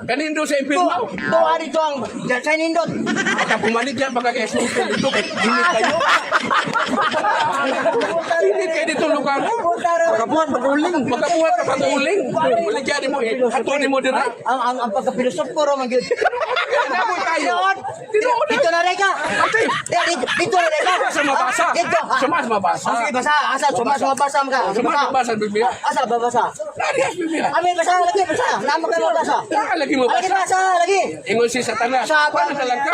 Kanindo sa impirno. Tuwa dito ang sa nindot. At pumalit yan pagka-esmoke dito. Kay init kayo. Init kayo dito lugar. Pagkabuhat, pag-uling. Makabuhat ka pag-uling. Maligyan mo eh. Hatunin mo din. Ang pagkapilosopo ro man gyud. Kailangan tayo. Tinuod. Dito na rin ka. Dito, dito na rin ka. Sa mabasa. Dito. Sa mas mabasa. Ah, sige, basa. Asa, suma, sumabasa ka. Sa mas mabasa, Biblia. Asa, babasa. Nariyas, Biblia. Ami, basa, lagi, basa. Nama ka basa. Lagi mo Lagi, basa. basa, lagi. Ingon si Satanas. Paano talaga?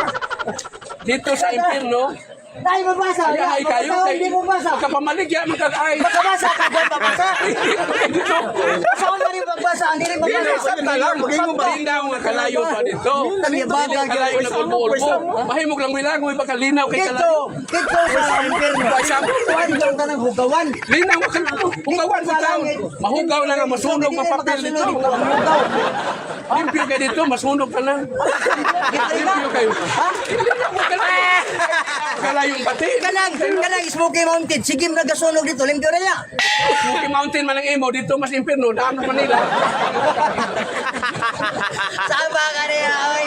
Dito sa impirno, Dahil mabasa. ay kayo. Hindi mo basa. Pagkapamaligya, magkakaay. Magkabasa ka, buwan mabasa. Dito. Saan na rin magbasa? Hindi rin Dili mabasa. sa talang, linaw nga kalayo pa dito. Dili kalayo na ulbo-ulbo. Mahimog lang milangoy baka linaw kay Dito, kalayo. dito sa impyerno. Tuwan dito tanang hugawan. Linaw nga kalayo. Hugawan sa taon. Mahugaw na nga masunog mapapil dito. Hugaw. Limpyo kayo dito, masunog ka lang. Limpyo kayo. Ha? Linaw nga kalayo. Kalayong pati. Kanang, kanang Smoky Mountain, sige mo nagasunog dito, limpyo na niya. Smoky Mountain man ang imo dito mas impierno daan sa Manila. Sama ka niya, oy.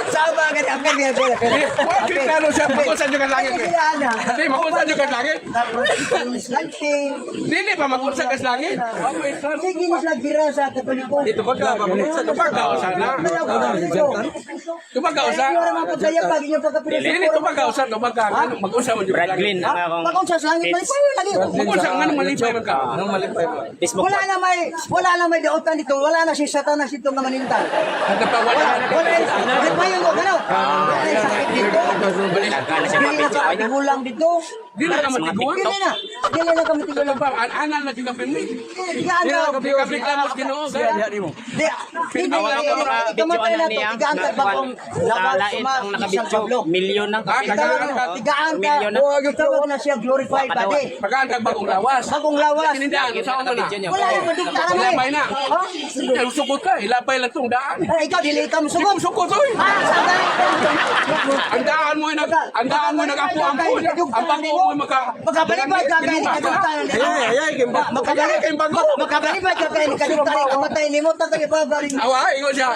Sama ka niya. Apel, apel, apel. Wa klaro siya magunsa jud ka langit. Sila, ana. Di magunsa jud ka langit. Lanting. Dili pa magunsa ka sa langit. Sige mo sila gira sa Katoliko. Dito ko ka magunsa tubag ka usa na. Tubag ka usa. Ay, mga pagkaya pag inyong pagkapilosopo. Dili tubag ka usa, tubag ka. Mag-usa mo jud ka Brad langit. Green ang akong Pag-unsa sa langit, malipay lagi. Mag-usa nga nang malipay man ka. Anong malipay mo? Facebook. Wala na may daotan dito, wala na si Satanas dito nga manintal. Nagpawala. Wala na, malipay ko, gano. Wala na sakit dito. Dili na ka tigulang dito. Dili na ka matiguan. Dili na. Dili na kami tigulang. Anan na sila pirmi. Tigaan Dili na. na ka reklamo Ginoo. Di, di, Awala ko mga video kamatay na na to. niya. Tigaan ka bagong laban Lain suma ang San nakabidyo. Pablo. Milyon ang Ah, kapit. tagaan ka. Tigaan ka. Milyon na. Tawag na siya glorified body. Pagaan kag bagong lawas. Bagong lawas. Kinindaan sa una na. Wala yung madugta na Ilapay na. Ha? Sukot ka, ilapay lang tong daan. Ay, ikaw, dili ka musugod. Sukot oy. Ah, sabay. Ang daan mo nag ang daan mo nag-ampo-ampo. Ang bago mo maka Magkabalibad ka kay kadugta. Ay, ay, ay, kimba. Magkabalibad Kay bago. Magkabalibad ka kay kadugta kamatay nimo ta kay babaring. Awa, ingon siya.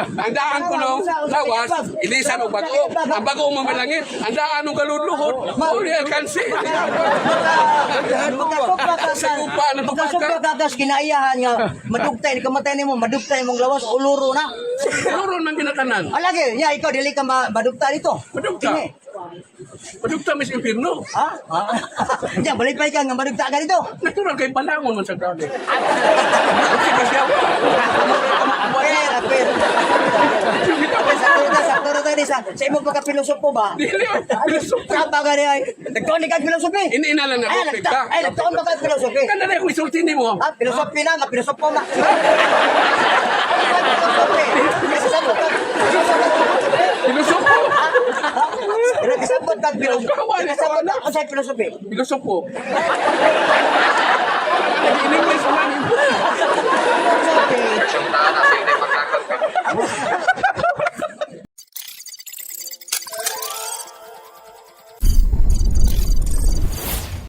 Ang daan ko no, lawas, ilisan og bago. Ang bago mo malangit. Ang daan og kaludluhod. Uli ang kansi. Magkasopra ka sa Sa gupa na tupad ka. Magkasopra ka kas kinaiyahan nga madugtay ni kamatay nimo madugtay imong lawas uluro na. Luron man ginatanan. Alagi, nya ikaw dili ka madugta dito. Madugta. Ini. Madugta mis impirno. Ha? Nya balipay ka nga madugta ka dito. Natural kay balangon man sa grabe. Apel, apel. Sa turo tayo sa imong pagka-pilosopo ba? Dili, pilosopo. Sa ba gani ay? Nagtuon ni kag filosofi. Iniina lang na Ay, ka. ay, nagtuon ba kag filosofi? Kana na ako isulti nimo. Ah, filosofi na, nga filosopo na. Filosofi. Kasabot ka. Pilosopo. Kasabot ka filosofi. Kasabot ka unsay filosofi? Pilosopo. Nag-English man.